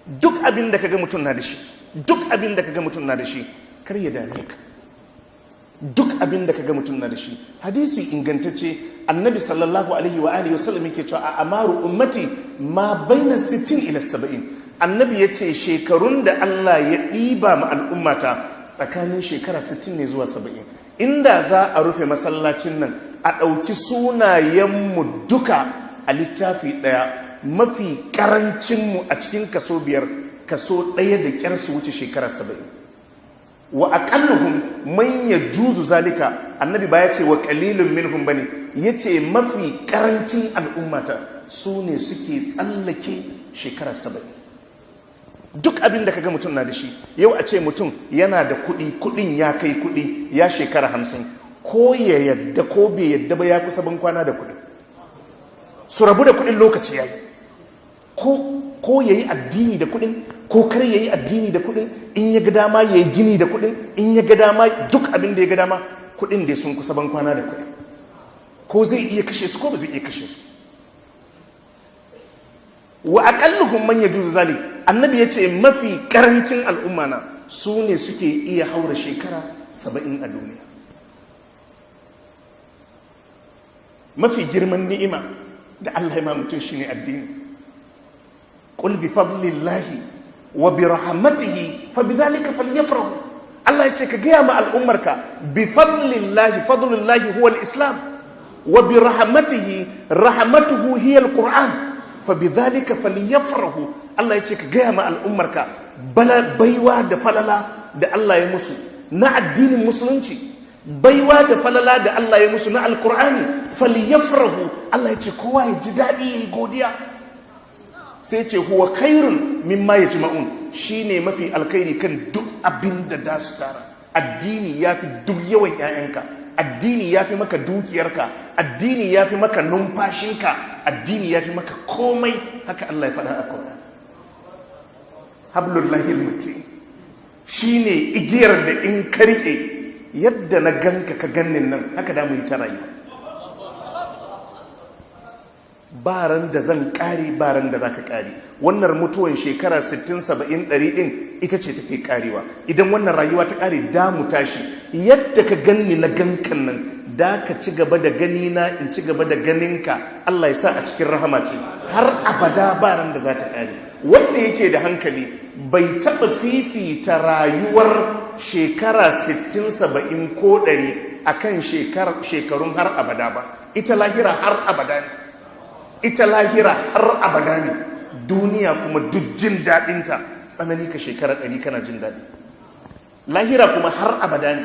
Duk abin da kaga mutum na da shi, duk abin da kaga mutum na da shi, kar ya dame ka. Duk abin da kaga mutum na da shi, hadisi ingantacce, Annabi sallallahu alaihi wa alihi wasallam yake cewa a amaru ummati ma baina 60 ila 70. Annabi ya ce shekarun da Allah ya ɗiba ma al'ummata tsakanin shekara 60 ne zuwa 70. Inda za a rufe masallacin nan, a ɗauki sunayenmu duka a littafi ɗaya, mafi ƙarancinmu a cikin kaso biyar, kaso ɗaya da ƙyar su wuce shekara 70. Wa aqalluhum man yajuzu zalika. Annabi ba ya ce wa qalilun minhum bane, yace mafi karancin al'ummata su ne suke tsallake shekara 70. Duk abin da kaga mutum na da shi yau, a ce mutum yana da kuɗi, kuɗin ya kai kuɗi, ya shekara 50, ko ya yadda ko bai yadda ba, ya kusa ban kwana da kuɗi, su rabu da kuɗin, lokaci yayi. Ko ya yi addini da kuɗin, ko kar ya yi addini da kuɗin, in ya ga dama ya yi gini da kuɗin, in ya ga dama duk abin da ya ga dama, kuɗin da sun kusa ban kwana da kuɗin, ko zai iya kashe su ko ba zai iya kashe su. Wa aqalluhum man yajuzu zalik. Annabi yace mafi karancin al'umma na su ne suke iya haura shekara 70 a duniya. Mafi girman ni'ima da Allah ya ma mutum shine addini. Qul bi fadlillahi wa bi rahmatihi fa bidhalika falyafrahu. Allah ya ce ka gaya ma al'ummarka, bi fadlillahi, fadlullahi huwa al-islam, wa bi rahmatihi, rahmatuhu hiya al-qur'an, fa bidhalika falyafrahu. Allah ya ce ka gaya ma al'ummarka bala baiwa da falala da Allah ya musu na addinin musulunci, baiwa da falala da Allah ya musu na alkur'ani, falyafrahu. Allah ya ce kowa ya ji daɗi, ya yi godiya. Sai ce huwa khairun mimma yajma'un, shine mafi alkhairi kan duk abin da da su tara. Addini yafi duk yawan 'ya'yanka, addini yafi maka dukiyarka, addini yafi maka numfashinka, addini yafi maka komai. Haka Allah ya faɗa a Qur'an. Hablullahil matin shine igiyar da in ka rike, yadda na ganka ka gannin nan, haka da mu yi ta rayuwa. Baran da zan kare, baran da zaka kare. Wannan mutuwan shekara 60, 70, 100 din ita ce take karewa. Idan wannan rayuwa ta kare, da mu tashi. Yadda ka ganni na gankan nan, da ka ci gaba da gani na, in ci gaba da ganinka. Allah ya sa a cikin rahama ce har abada, baran da za ta kare. Wanda yake da hankali bai taɓa fifita rayuwar shekara 60, 70 ko 100 akan shekarun har abada ba. Ita lahira har abada ne, ita lahira har abada ne. Duniya kuma duk jin daɗinta, tsanani ka shekara 100 kana jin daɗi. Lahira kuma har abada ne.